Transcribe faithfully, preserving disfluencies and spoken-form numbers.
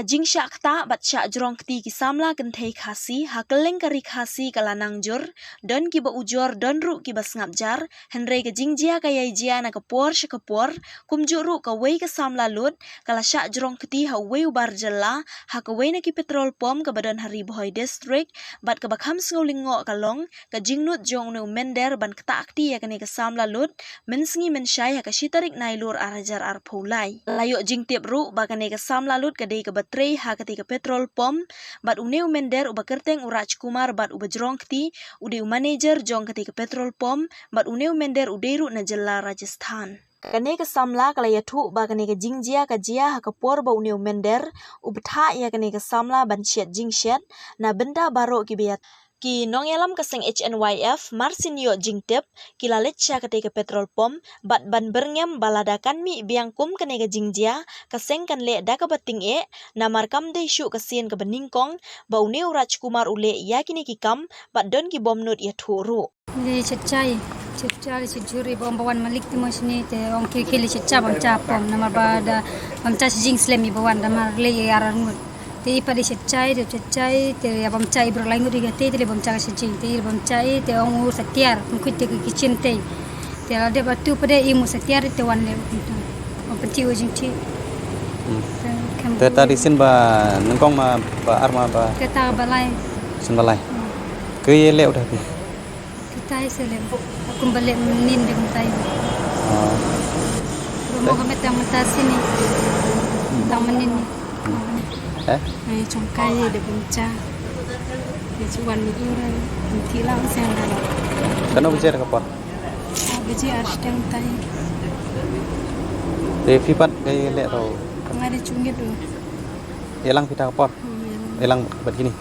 Jingshah ktah bad shah jrong kti ki samla kynthei Khasi ha kylleng ka ri Khasi ka la nang jur, don kiba ujor, don ruh kiba sngap jar, hynrei ka jingjia ka ïai jia na ka por sha ka por, kumjuh ruh kawei ka samla lut ka la shah jrong kti ha uwei u bar jylla ha kawei na ki petrol pump kaba don ha Ri Bhoi District, bad kaba kham sngewlyngngoh ka long ka jingnud jong une u mynder ban ktah kti ïa kane ka samla lut mynsngi mynshai ha ka shi tarik Nailur ar hajar arphew lai. La ïoh jingtip ruh ba kane ka samla lut ka dei kaba trei ha katei ka petrol pump, bad une u mynder uba kyrteng u Rajkumar bad uba jrong kti u dei u manager jong katei ka petrol pump, bad une u mynder u dei ruh na jylla Rajasthan. Kane ka samla ka la ïathuh ba kane ka jingjia ka jia ha ka por ba une u mynder u bthah ïa kane ka samla ban shet jingshet na bynta baroh kiba ïa Ki nongïalam ka seng H N Y F, mar syn ïoh jingtip, ki la leit sha katei ka petrol pump bad ban byrngem ba lada kan mih biang kum kane ka jingjia, ka seng kan leh da kaba tyngeh, namar kam dei shuh ka sien kaba nyngkong ba une u Rajkumar u leh ïa kine ki kam bad don ki bym nud ïathuh ruh. Li chet chai, chet chai, chet jhur, ba ong ba wan malik te mo shini te ong ki, ki li chet chai bam cha pom, namar ba da bam cha shi jingslem i ba wan da mar lei i ar ar ngut. Te i pat li chet chai, te chet chai, te ïa bam cha i bro lai ngut i ka te, te li bam cha ka shi jing, te i bam cha i, te ong u sa tiar, kum kuit te ki chin te. Te la dep atu pade i mu sa tiar te wan le u kumta. Ong pynti u jingti. Hmm. Te kam Te ta di sien ba nyngkong ma ba ar ma ba Kata ba lai. sien ba lai. Hmm. Ke ye le udah pi. Kita i se le. Kum ba le nin de kumta i. Oh. Romo ka metang mata sini. Tang menin ni. Eh? Ai chong kai de bam cha. Ye chuan mi ura. Ti lang sen da. Kano baje ka por? Ah, baje ar shteng tai. Te phi pat ka ye le to. Nga de chungit u. Elang phi ta ka por. Hmm, Elang bat kini.